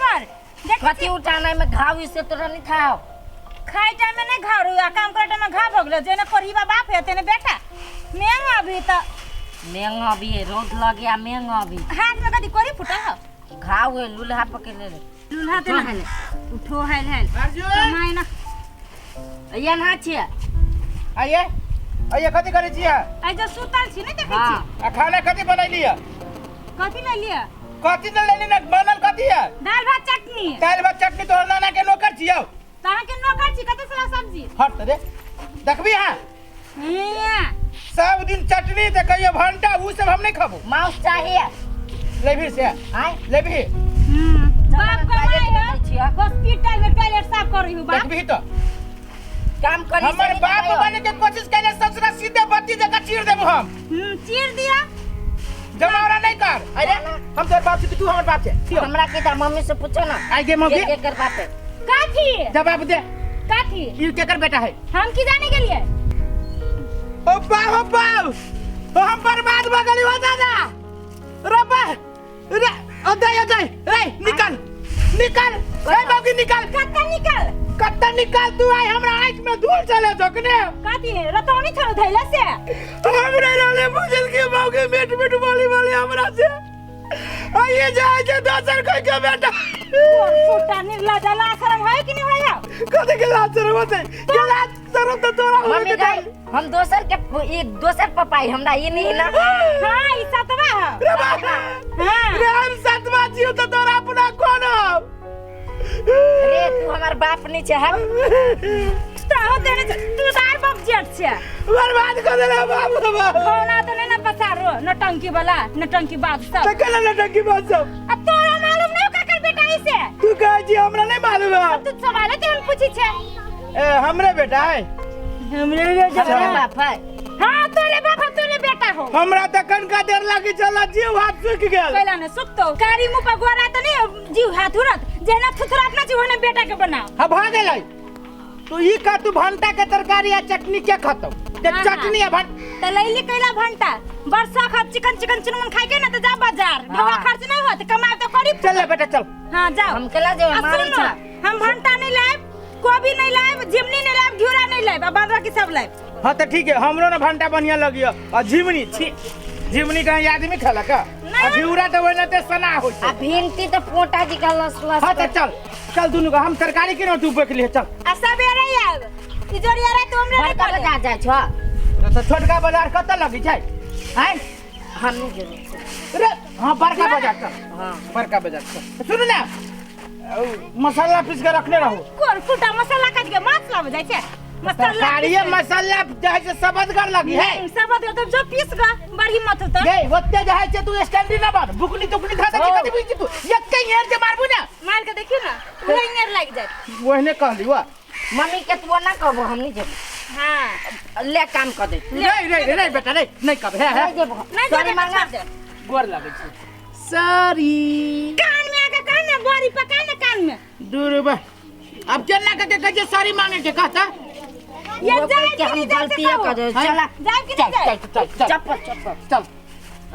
कर देख। कथी उठाना में घाव इससे तोरा नहीं खाओ। खाए टाइम में नहीं घाव रही, काम करे टाइम में घाव भगलो। जेने परिवा बाप है तेने बेटा मेंग अभी तो मेंग अभी है, रौद लग गया मेंग अभी। हाथ में कदी कोरी फुटा हो। घाव है, लूल्हा पकड़ ले ले। लूल्हा ते उठो ना हेले। उठो हेल हेल। अर्जुन। कमाई ना। ये ना छियै। आइए आइए, कथी करै छियै? आई जो सुतल छी नहीं देखै हाँ। छी। आ खाना कथी बनैली है? कथी ले लिया? कथी तऽ लेली ना, बनल कथी है? दाल भात चटनी। दालि भात चटनी? तोहर नाना के नौकर छियौ? तहाँ के नौकर छी, कते सारा सब्जी। हट तऽ रे, देखबी। हाँ। हियाँ। सब दिन चटनी तऽ कहियो भंटा, उ सब हम नहीं खाबो। माउस चाहिए? लेबही से? आय। लेबही? बाप कमाई टॉयलेट है। में छियै। हॉस्पिटल में टॉयलेट साफ कर रही हूँ बाप। देखबी तऽ। काम करी से हमर नहीं बाप कमाइयो। बने के कोशिश कैले, ससुरा सीधे बत्ती जका चीर देबो हम। चीर दिया। जमावड़ा नहीं कर। अरे, हम तोर बाप छी कि तू हमर बाप छे? हमरा के तऽ मम्मी से पूछो ना। आई गे मम्मी। के केकर बाप है? काथी? जवाब दे। काथी? ई केकर बेटा है? हम की जाने के लिए? ओ बाप, ओ बाप, ओ हम बर्बाद भ गेली हो दादा। रब्बा रे, ओ दे, ओ दे रे, निकल निकल रे बाबू, निकल। कत्ता निकल? कत्ता निकल तू? आई हमरा आँख में धूल चले जोकने। काथी रतौनी छोड़ धैला से? हमरे रहले बुझल के बाबू के मेट मेट बोली बोली हमरा से आइए जाए जे दोसर कोई के बेटा। फुटा निर्लज्ज, ला शरम है कि नहीं है? कथी के लाज शरम होतै? के लाज शरम तऽ तोरा होय मम्मी के गई, चाही। हम दोसर के ई दोसर पपाई हमरा ई नहीं ना। हाँ, ई सतवा है। रे बाप। हाँ। रे, हम सतवा जियो तऽ तोरा अपना कोन हौ? रे, तू हमर बाप नहीं छे हम। तो देने छे, तू तार बाप जेठ छे। बर्बाद कर देला बाप रे बाप। खाना तो नहीं ना पसारो नटंकी वाला, नटंकी बात सब। तऽ केना नटंकी बात सब? अब तोरा मालूम नहीं ककर बेटा इसे? तू कहै छी हमरा नहीं मालूम है। तू सवाल ते हम पूछी छे। ए, हमरे बेटा है। हमरे बेटा। हमरे बाप है। हाँ, तोरे बाप है, तोरे बेटा हो। हमरा तऽ कनका देर लागी चला जीव हाथ सूखि गेल। कैला ने सुखतो कारी मुंह पर गोरा तो नहीं जीव हाथ उड़त जेना थुथुरा अपना जीव ने बेटा के बनाओ। हाँ, भऽ गेलै। तू ई कह, तू भंटा के तरकारी आ चटनी के खतौ ते? हाँ, चटनी आ भंटा। त लैली कैला भंटा? बरसा खा चिकन चिकन चुनमुन खाए के ना त जा बाजार। ढोआ खर्च नहीं होत, कमाए तो करी। चल ले बेटा, चल। हाँ, जाओ। हम केला जेबै? आ मारै सुनो, छा। हम भंटा नहीं लाएब, कोबी नहीं लाएब, झिमनी नहीं लाएब, घिउरा नहीं लाएब, आ बाद बाकी सब लाएब। हाँ तऽ ठीक है, हमरो ना भंटा बढ़िया लगियो आ झिमनी, छी, झिमनी कहीं आदमी खेलक का? आ घिउरा तऽ ओहिना ते सना होइ आ छै। भिंडी तऽ पोटा जी का लस लस। हाँ तऽ चल चल, दुनू का हम तरकारी के तू बैठ लिए, चल। आ सवेरे आएब, इजोरिया रात हमरे नहीं बड़का करे। बाजार जाइ छौ? तऽ छोटका बाजार कतऽ लगी छै आँय? हम नहीं जेबै। रे हाँ, बड़का बाजार चल। हाँ। बड़का बाजार चल। सुनू ना, औ, मसाला पीस के रखने रहू। कोर फूटा मसाला काट के माछ लावे जाइ छै मसाला। तरकारी मसाला जे है से सबदगर लगी है। सब तो जो पीस गा, बड़ हिम्मत होता। गे ओते जे है से तू स्टैंडी ना बन, बुकनी तुकनी खा दे। कथी बुझी तू? एके हेर जे मारबू ना। मार के देखियो ना, उहे इंगर लागि जात। ओहने कहली वा। मम्मी के तू ना कहबो, हम नहीं जेबै। हाँ। ले, काम कर दे। नहीं नहीं नहीं बेटा, नहीं नहीं कब है है। नहीं जेबो। नहीं सॉरी जेबै, मांगा। छोड़ दे। गोर लगै छै, सॉरी। कान में आके कान में बोरी पका ना कान में। दूर बा, अब केना के कहै छै सॉरी मांगे के कहता? ये वो जाए कह के कि हम नहीं जाए गलती से कहो। कर दे। चला। जाए कि नहीं जाए? चल चल चल। चप्पल चप्पल। चल,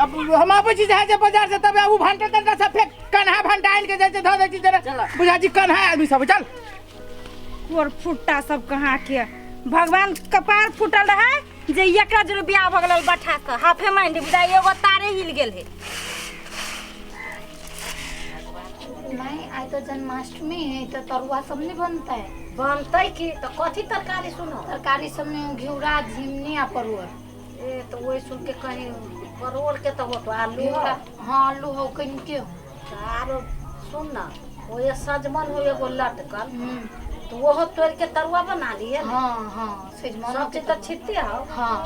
अब हम आबै छी जहाँ से बाजार से, तब उ भंटा तंटा सब फेंक, कन्हा भंटा आनि के जाइ छै धऽ दै छी जरा। चल। बुझा छी कन्हा आदमी सब, चल। कोर फुट्टा सब कहाँ के भगवान कपार फूटल रहे जे एकरा जरूर बियाह भऽ गेल बठा से हाफे माइंड बुझाइ एगो तारे हिल गेल है। नहीं, आइ तो जन्माष्टमी है तो तरुआ सब नहीं बनता है। बनतै की तऽ? कथी तरकारी सुनो? तरकारी सब में घिउरा, झिमनी आ परोड़। ए तऽ ओहि सुन के कहीं परोड़ के तऽ होतो, आलू हो? घिउरा हाँ, आलू हो, कनिके हो। तऽ आरो सुन न, ओ ये सजमन हो एगो लटकल, तऽ ओहो तोड़ि के तरुआ बना लिए ने। हाँ हाँ, सजमन। सब चीज तऽ छिट्टे हौ। हाँ।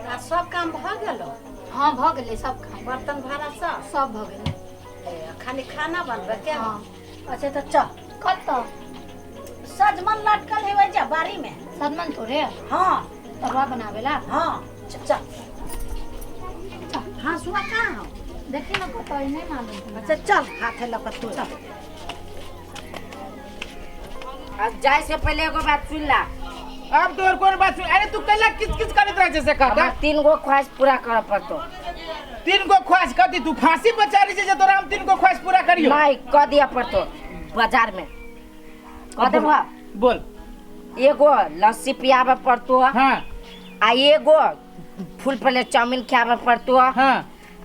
आ सब काम भऽ गेलो? हाँ, भऽ गेलै सब काम। बर्तन भाड़ा सब? सब भऽ गेलै। ए, खाली खाना बनबै के। हाँ। अच्छा तऽ चल। कतऽ? सजमन लटकल है वही जा बाड़ी में। सजमन तोरे? हाँ। तरुआ बनावेला? हाँ, चल चल। हँसुआ कहाँ हौ? देखी ना कतऽ है, नहीं मालूम। अच्छा चल, हाथे लऽ कऽ तोड़। अब जाय से पहले एगो बात सुन ला। अब तोर कोन बात सुन? अरे, तू कैला किच किच करैत रहै छै से कहता? हमरा तीन गो ख्वाहिश पूरा करऽ पड़तो। तीन गो ख्वाहिश कथी? तू फांसी पर चढ़ी छै जे तोरा हम तीन गो ख्वाहिश पूरा करियो? नहीं, कह दिया पड़तो। बाजार में कह देबो। बोल। एगो लस्सी पियाबे पड़तो। हाँ। आ एगो फुल प्लेट चाउमीन खियाबे पड़तो। हाँ।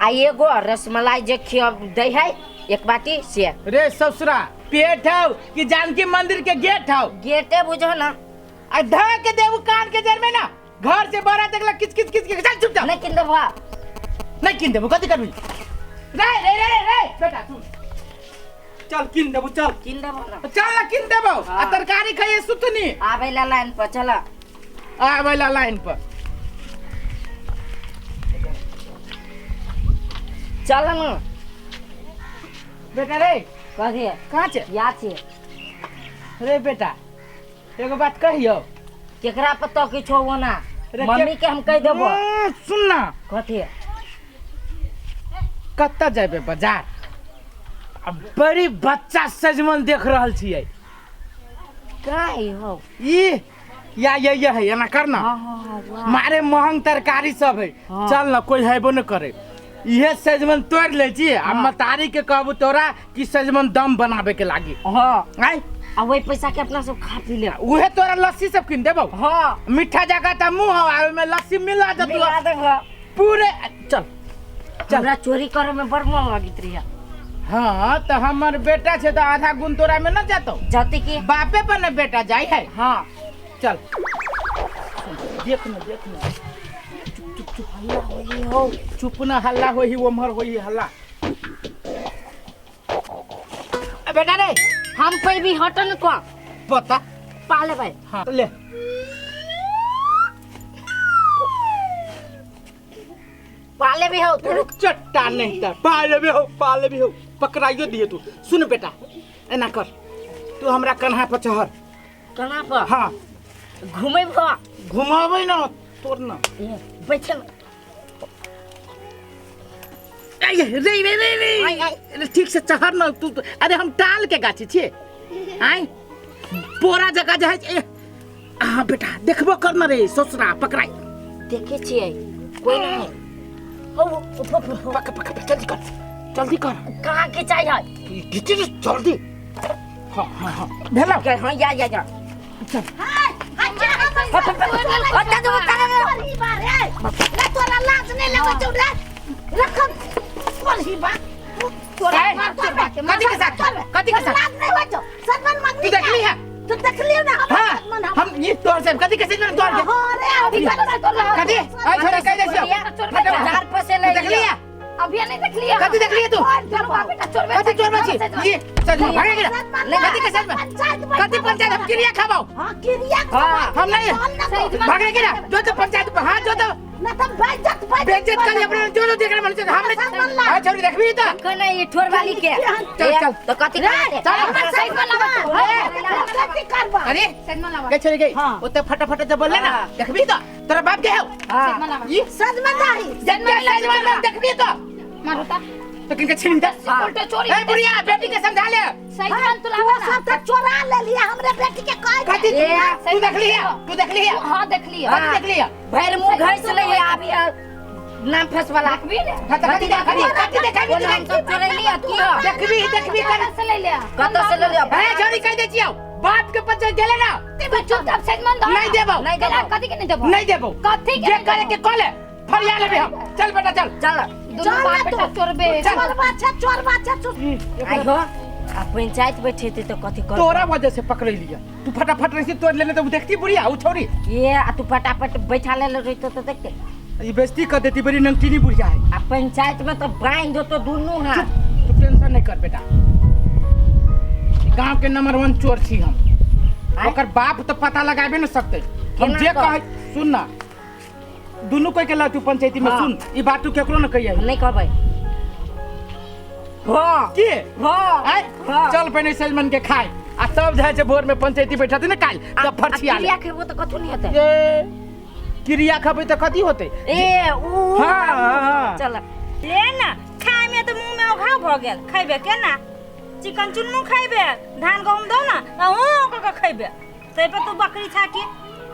आ एगो रसमलाई जे खिया दै है एक बाटी से। रे ससुरा पेट हौ कि जानकी मंदिर के गेट हौ? गेटे बुझो ना। आ धा के देबू कान के जर में ना, घर से बाहर देखला किच किच किच किच। चल चुपचाप। नहीं किन देबो। नहीं किन देबू, कथी करबी? रे रे रे रे बेटा सुन, चल किन देबू, चल किन देबो ना, चल ना किन देबो। आ तरकारी खाइए सुतनी आबै ला लाइन पर, चल आबै ला लाइन पर चल ना बेटा। रे कथी कहाँ छे? या छे। रे बेटा एगो बात कहियो। केकरा पर तो किछो हो ना, मम्मी के हम कह देबो। सुन ना। कथी? कत्ता जेबे बाजार? आ बड़ी बच्चा सजमन देख रहल छियै। काहे हो ई या या या है एना कर ना। हां हां हां, मारे महंग तरकारी सब है। हाँ। चल ना, कोई हेबो न करे, इहे सजमन तोड़ ले छी। आ मतारी के कहबू तोरा कि सजमन दम बनाबे के लागी। हां आय आ वही पैसा के अपना सब खा पी ले, उहे तोरा लस्सी सब किन देबौ। हां मीठा जगह त मुंह हौ, आ ओमे लस्सी मिला देतौ। मिला देबो पूरे। चल चल। हमरा चोरी करे में बड़ मन लगैत रहिया। हाँ तो हमर बेटा छे तो आधा गुण तोरा में न जातो। जाते की बापे पर न बेटा जाई है। हाँ चल देख न देख न, चुप चुप चुप, हल्ला होई हो, चुप न हल्ला होई, ओमहर होई हल्ला। अ बेटा रे हम पे भी हटन को पता पाले भाई। हाँ ले पाले भी हो तू चट्टा नहीं था, पाले भी हो, पाले भी हो, पकड़ाइयो दिए तू। सुन बेटा एना कर, तू हमरा कन्हा पर चढ़। कन्हा पर? हाँ। घुमेबो? घुमाबै ना तोर ना। बैठल। रे रे रे रे अरे ठीक से चढ़ ना तू। अरे हम टाल के गाछी छियै। आय पोरा जगह जे है। हाँ बेटा देखबो कर ना रे ससुरा पकड़ाई। देखे छियै कोई नहीं। हो पक पक जल्दी कर, जल्दी कर। कहाँ के चाय है? घिची जल्दी। हाँ हाँ हाँ भेलो। हाँ या या या चल। कथी के साथ? कथी के साथ? तू देखली है? तू देखली ना? हाँ हम ये तोर से कथी के साथ तोर के? कथी? आई छोड़ी कह दे छियो। बाजार पर से ले देखली है? अभी नहीं देख लिया। कथी देख लिया तू? कथी चोर बची? ये सजमन भागे गेला। कथी के सजमन? कथी पंचायत हम क्रिया खाबो? हां क्रिया खाबो। हम नहीं भागे गेला। जो तो पंचायत हां जो तो ना त बेइज्जत बेइज्जत कर अपने जो जो देख रहे मन हम नहीं। हां छोरी देखबी त कने ये ठोर वाली के। चल चल तो कथी करते? चल सजमन लावा। कथी करबा? अरे सजमन लावा। के छोरी गई ओते फटाफट जब बोलले ना देखबी त तोरा बाप के हौ। सजमन लावा। ई सजमन दाही सजमन देखबी त मारता तो किनके छीन दे। उल्टे चोरी। ए बुढ़िया बेटी के समझा ले। सजमन तू लावा सब त चोरा ले लिया हमरे बेटी के कह कथी? तू देख लिया? तू देख लिया? हां देख लिया। कथी देख लिया? भैर मुंह घैस ले अभी नाम फस वाला देखबी ने। कथी कथी कथी देखबी? तू हम सब चोरी लिया की देखबी देखबी कर से ले लिया। कत से ले लिया? ए छोरी कह दे छियो बाप के पचे गेले ना। तू चुपचाप सजमन दो। नहीं देबो। नहीं देबो। कथी के नहीं देबो? नहीं देबो। कथी के जे करे के कले फरिया लेबे हम। चल बेटा चल चल। दोनों बाप बेटा चोरबे। चोर बाछा चोर बाछा चोर। आई हो आ पंचायत बैठे थे तो कथी कर? तोरा वजह से पकड़ लिया। तू फटाफट रही तोड़ लेने तो देखती बुढ़िया उ छोरी। ये आ तू फटाफट बैठा ले रही तो देखते ये बेइज्जती कर देती बड़ी नंगटीनी बुढ़िया है। आ पंचायत में तो बांध दो तो दोनों हाथ। तू टेंशन नहीं कर बेटा, गांव के नंबर 1 चोर छी हम। ओकर बाप तो पता लगाबे न सकते। हम जे कहे सुन ना, दोनों कोई के ला तू पंचायती में। सुन ई बात तू केकरो न कहिए। नहीं कहबै। हां के हां आय चल पहिने सजमन के खाए आ तब जाय छै भोर में पंचायती बैठत ने काल तब फरछिया ले। क्रिया खेबो तो कथु नहीं हेतै। ए क्रिया खबै त कथी होतै? ए उ हां चल ले ना खाय में तो मुंह में उघाव भ गेल। खैबे केना? चिकन चुन्नू खैबे, धान गहूम दो ना ऊ क के खैबे। तै पर तू बकरी छाकी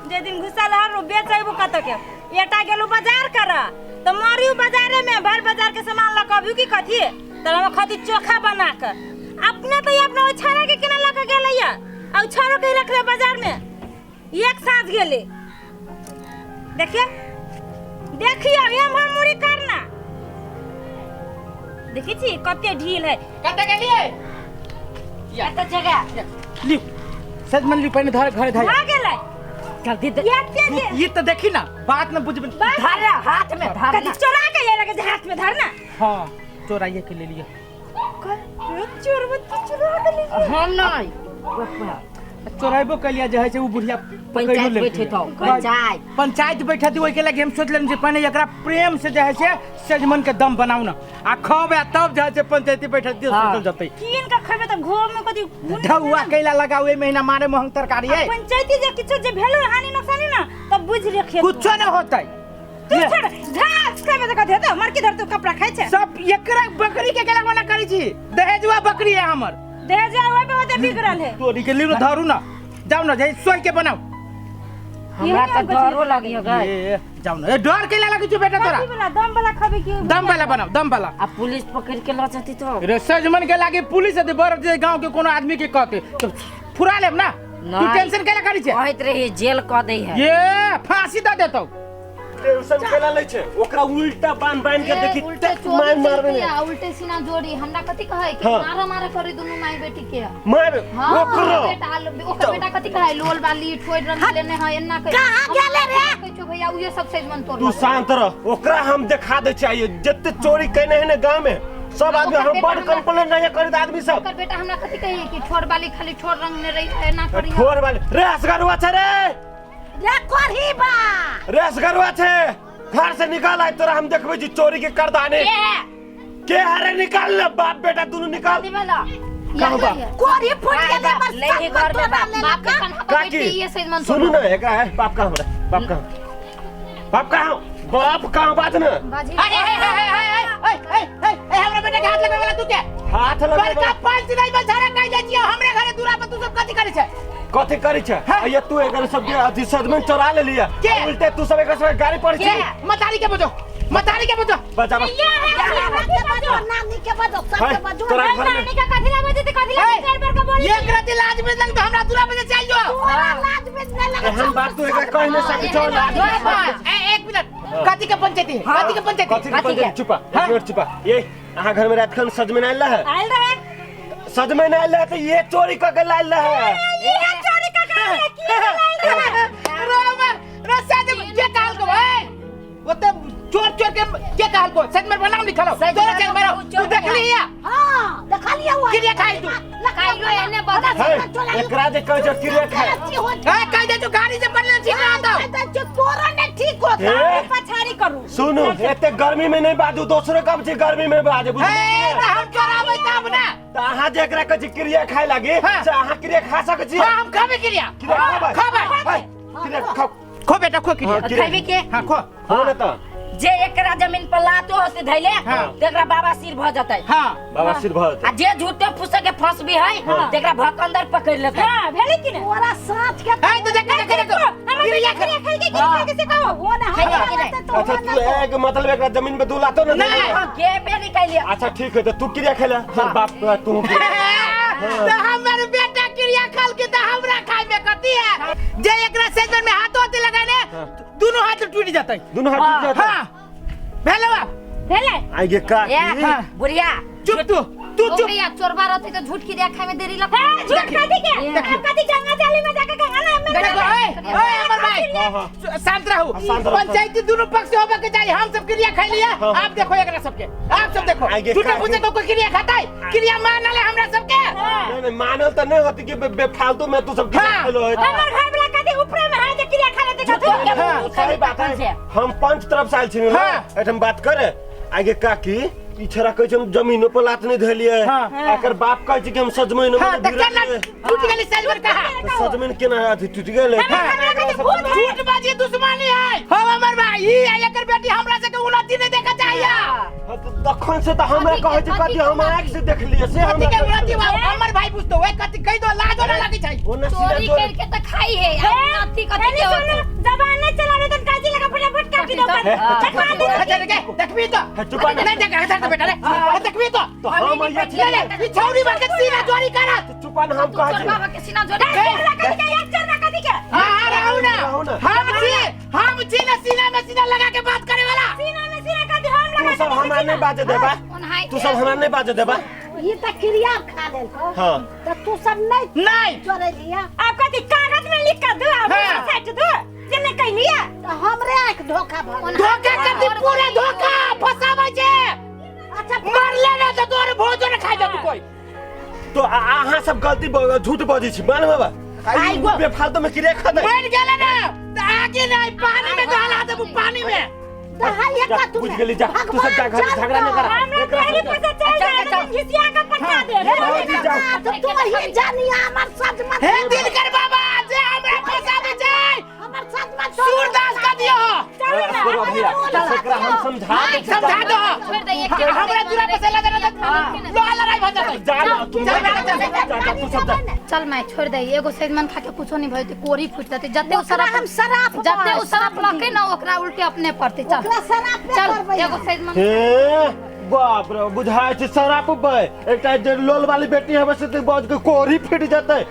जे दिन घुसल हर बेचैबो कत के एटा गेलू बाजार कर त मरियो बाजारे में भर बाजार के सामान ल कभी की कथी त हम खती चोखा बना के अपने त अपने ओइ छाड़ा के केना आ छोरो के रखले बाजार में एक साथ गेले। देखिए देखिए एम्हर मुड़ी करना, देखै छी कते ढील है। कते गेलिए? कते जगह लिउ सजमन लिउ, पहिने धर घरे धर भऽ गेलै। जल्दी दे। एते दे। ई तऽ देखी ना, बात न बुझबे। धर हाथ में धर। कथी चोरा के ये लगे हाथ में धर ना। हां, चोराइए के ले लिया। चोर बच्ची चोरा के ले। हम नहीं चोराइबो कलिया जे है से उ बुढ़िया पंचायत बैठे तो पंचायत पंचायत बैठे थी, ओइ के लगे हम सोच लेन जे पहिने एकरा प्रेम से जे है से सजमन के दम बनाऊ ना आ खबे तब जे है से पंचायती बैठे थी सोचल जतै। कीन के खबे त घोर में कथी ढौआ कैला लगाऊ ए महीना मारे महंग तरकारी है। पंचायती जे किछो जे भेलो हानि नुकसानी ना तब बुझ रखे कुछो न होतै। तू छोड़ घास खबे त कथी हेतौ, मरकी धर तू कपड़ा खाइ छै सब। एकरा बकरी के केला वाला करै छी, दहेजुआ बकरी है हमर। दहेजुआ ओइ पे ओते बिगड़ल है। तोरी के लियो धरू ना, जाओ ना जाई सोई के बनाओ। हमरा त डरो लागियो गए। ए जाओ ना, ए डर केला लागी छु बेटा तोरा? कथी वाला दम वाला खबे की? दम वाला बनाओ, दम वाला। आ पुलिस पकड़ के ल जती तो रे सजमन के लागे पुलिस अते बर जे गांव के कोनो आदमी के कहते तो फुरा लेब ना। तू टेंशन केला करी छे? कहत रही जेल क दे है, ये फांसी द देतौ। टेंशन केला लै छै, ओकरा उल्टा बांध बांध के देखी उल्टे मार मारबे ने उल्टे सीना जोड़ी। हमरा कथि कहै कि मारा मारा करे दुनु माई बेटी के मार। ओकरो बेटा ओकर बेटा कथि कहै लोल बाली ठोड़ रंग लेने है एन्ना कह। कहां गेले रे? कहै छौ भैया उहे सब सजमन तोड़। तू शांत रह, ओकरा हम देखा दे चाहिए जते चोरी केने है ने गांव में सब आदमी। हम बड़ कंप्लेन नहीं करे आदमी सब। ओकर बेटा हमरा कथि कहै कि ठोड़ बाली खाली ठोड़ रंग ने रही है ना करी ठोड़ बाली रे असगरुआ छै रे रे कोरही बा रे असगरुआ छै, घर से निकाल आय तोरा हम देखबै छी चोरी के करदाने के हरे। निकाल ले बाप बेटा दोनों निकाल। कोरही फूट गेलै बस नहीं घर में बाप के कन्हा पर बैठ के ये सजमन। सुनू ना एकरा है बाप कहां रे, बाप कहां, बाप कहां, बाप कहां बात ना। अरे हे हे हे हे हे हे हमरा बेटा के हाथ लगबै वाला तू के हाथ लगबै बड़का पंच नहीं बचारा कहि जाइ छियै हमरे घरे दूरा पर तू सब कथि करै छै? कथि करै छै? अये तू एकर सब के अथि सजमन चोरा ले लिया, उल्टे तू सब एकर सब गाड़ी पड़ै छै। मतारी के बजो, मतारी के बजो, बजा बजा नानी के बजो, सब के बजो। नानी के कथि ला बजे त कथि ला चार बार के बोली। एक राति लाज में लग हमरा दूरा बजे चल जो। तोरा लाज में न लग। एहन बात तू एकरा कहि नै सकै छौ। लाज ए एक मिनट, कथि के पंचायती है? कथि के पंचायती? कथि के पंचायती? चुपा एक मिनट चुपा। ये अहाँ घर में रात खन सजमन आयल रहे? आयल रहे। सजमन आयल रहे त ये चोरी क के लायल रहे। ये चोरी क के लायल की रहे? रोमर रे सजमन के कहल को भाई ओते चोर चोर के कहल को सजमन पर नाम लिखल तोरा चल मारो तू देख लिया? हां देखलिया हुआ। क्रिया खाई तू खाइलो एने बता एकरा जे कहै छै क्रिया खाई। ए कह दे तू गाड़ी से पड़ले ठीक ना तो तोरा ने ठीक होता। पछाड़ी करू। सुनू एते गर्मी में नहीं बाजू, दोसरो कब छै गर्मी में बाजू। ए त हम चोराबै तब ना। त अहाँ जे एकरा कहै छै क्रिया खाय लागे से अहाँ क्रिया खा सकै छी? हां हम खाबे क्रिया। खाबै क्रिया खाओ। खो बेटा खो क्रिया खाबे के? हां खो। हो न त जे एकरा जमीन पर लातो होते धैले तेकरा बाबा सिर भ जतै। हां बाबा सिर भ जतै। आ जे झूठे फूसे के फंस भी है तेकरा भकंदर पकड़ लेतै। हां भेलै कि ने? तोरा साथ के ए तो देख देख देख क्रिया खाई के खाई के से कहो हो ना। अच्छा तू एक मतलब एकरा जमीन पे दू लातो ना के बे निकालिए। अच्छा ठीक है त तू क्रिया खेला फिर बाप तू त हमर बेटा क्रिया खाल के त हमरा खाय में कथि है? जे एकरा सजमन में हाथ होते लगाने दोनों हाथ टूट जतै। दोनों हाथ टूट जतै। हां भेलै बाप भेलै। आगे का बुढ़िया चुप तू तू चुप। भैया चोरबा रहते तो झूठ क्रिया खाय में देरी लगता। झूठ कथि के? कथि गंगा जाली में जाके गंगा ना में। देखो ओए ओए अमर भाई शांत रहू। पंचायती दोनों पक्ष होबे के चाहिए। हम सब क्रिया खाई लिया, आप देखो एकरा सबके, आप सब देखो झूठा फूसे को कोई क्रिया खाता है? क्रिया मानल है हमरा सबके? नहीं नहीं मानल त नहीं होती कि बेफालतू में तू सब क्रिया खेलो है। हमर घर वाला कथि ऊपर में है जे क्रिया खा लेते कथि? सही बात है। हम पंच तरफ से आयल छी ना एठम बात करे। आगे काकी ई छोरा कहै छै हम जमीनो पर लात नहीं धलिए, एकर बाप कहै छै कि हम सजमैन में टूट गेलै सजमैन कहां? सजमैन केना अथी टूट गेलै? झूठ बाजी दुश्मनी है। हो हमर भाई ई एकर बेटी हमरा से के उन्नति नहीं देखा चाहिए। तखन से त हमरा कहै छै कथि हम आंख से देख लिए से कथि के उन्नति हमर भाई पूछतो ओए कथि कहि दो लाजो ना लागै छै। चोरी करके त खाई है उन्नति कथि के होतै? जबान नहीं चलावे त काजी लगा फटाफट काट काटी दो चकवा दे। देखबी तो चुप ना। नहीं देख हटा बेटा रे, देखबी तो तो हम अइया छी। ले ले, ई छौरी बा के सीना जोरी करत। चुप ना, हम कहै छी। बाबा के सीना जोड़ी। चोरवा कथी के, एक चोरवा कथी के? हां हां, रहू ना। रहू ना। हम छी ना सीना में सीना लगा के बात करे वाला। सीना में सीना कथी हम तू लगा सब हमरा नहीं बाजे देबा, तू सब हमरा नहीं बाजे देबा। ई त क्रिया खा लेलको। हाँ। त तू सब नहीं नहीं चोरेलिया। आप कथी कागज में लिख के दो, आप हाँ। साइट दो जे नहीं कहलिए त हमरे आंख धोखा भर। धोखा कथी, पूरे धोखा फसाबै छै। अच्छा मरले ना तो तोर भोजन खाइ जेतु कोई। तो अहाँ सब गलती झूठ बजै छी मान बाबा। आई गो। बेफालतू में क्रिया खा दे। मर गेले ना त आगे नहीं, पानी में डाला देबू, पानी में। दहाई जा, का तू बुझ गेली, जा तू सब जा, घर झगड़ा नहीं कर। हमरा एकरा पहले सब- पैसा चल जाए तो घिसिया के पठा दे रे। भौजी, जाओ। तो तू ही जानिया हमर सजमन। हे दिनकर बाबा जे हमरा फसाबै छै, हमर सजमन सूरदास का दियो। चल ना। असगरवा भैया, एकरा हम समझा दे। समझा दो। छोड़ दे, एक हमरा दूरा पर से लगा ना लोहा लड़ाई भ जेतै। जा ना, तू चल बेटा, चल। जा, जा, तू सब जा। चल मैं छोड़ दे, एगो सजमन खा के कुछो नहीं भइते, कोरी फूट जाते जते उ ओकरा शराब हम शराब जते उ शराब लके ना ओकरा उल्टे अपने पड़ते। चल ओकरा शराब पे चल करबै। एगो सजमन। हे बाप रे, बुझाय छै शराब पे। एकटा जे लोल वाली बेटी हवे से ते बाज के कोरी फूट जेतै।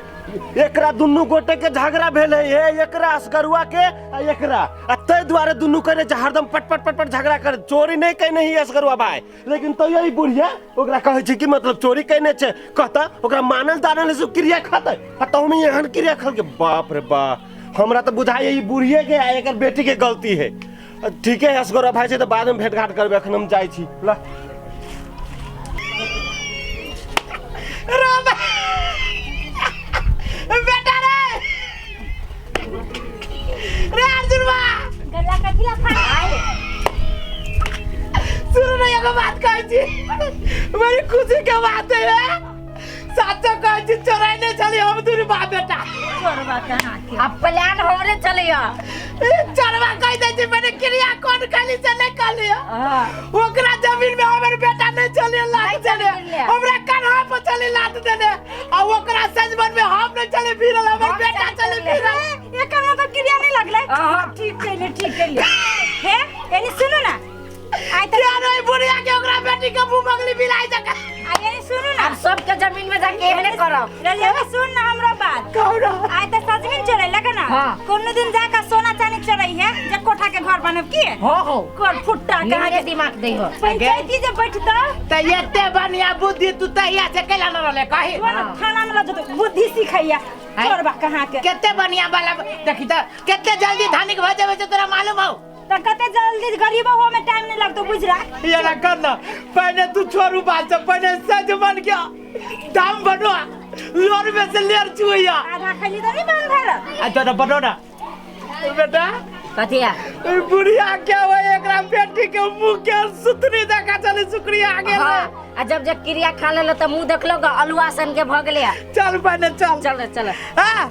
एकरा दुनू गोटे के झगड़ा भेलै हे, एकरा असगरुआ के आ एकरा, आ ताहि दुआरे दुनू करे छै हरदम पट पट पट पट झगड़ा करे। चोरी नहीं कयने ही असगरुआ भाई, लेकिन तैयो ई बुढ़िया ओकरा कहै छै कि मतलब चोरी कयने छै, कहता ओकरा मानल दानल से क्रिया खतै, आ तहूमे एहन क्रिया खलके। बाप रे बाप, हमरा तऽ बुझाइए ई बुढ़िए के आ एकर बेटी के गलती है। ठीके है असगरुआ भाई छै तऽ बाद में भेंट घाट करबै, अखन हम जाइ छी। ला राम बेटा रे, रे अर्जुन बा गल्ला कथी ला फाड़। सुनो ना, एगो बात कहै छी, बड़ी खुशी के बात है। साचो कहै छी, चोराइ नहीं छली हम दुनू बाप बेटा। चोरवा कहाँ के? अब प्लान हमरे चलैया। ई चोरवा कहि दै छै मैंने क्रिया कोन कहली से नहीं कहली। ओकरा जमीन में हमर बेटा नहीं चले लात देने, हमरा कन्हा पर चले लात देने, आ ओकरा सजमन में हम नहीं चले फिरल, हमर बेटा चले फिरल। एकर मतलब क्रिया नहीं लगलै। ठीक कैले, ठीक कैले। हे एनी सुनू ना, आइ त क्या रे बुढ़िया के ओकरा बेटी के मुंह मंगली बिलाई जका। आइ एनी सुनू ना, अब सबके जमीन में जाके एहने करब। रलिया सुन ना हमरा बात। कहू ना। आइ त सजमन चोरै लगे ना, हाँ। कोनो दिन जाके सोना चांदी चोरै है जे कोठा के घर बनब की हो हो कोन फुट्टा कहाँ के के दिमाग दै हो। पंचायती जे बैठता त एते बढ़िया बुद्धि तू तहिया से कैला न रहले कही। सुन थाना में लग जतो बुद्धि सिखैया चोरबा कहाँ के। केते बढ़िया वाला देखी त केते जल्दी धनिक भ जेबै से तोरा मालूम हौ। त कते जल्दी गरीब हो में टाइम नहीं लगतो बुझला। ये ना कर ना, पहले तू छोरू बात से पहले सजमन के दाम बढ़ो, लोर में से लेर चुइया। आधा खाली तो नहीं बंद भर। अच्छा तो बढ़ो ना बेटा। कथिया ई बुढ़िया के हो एकरा बेटी के मुंह के सुतरी देखा चले सुक्रिया आ गेल। हाँ, आ जब जब क्रिया खा लेलो त मुंह देखलो ग अलुआ सन के भ गेलै। चल पहले चल चल चल। हां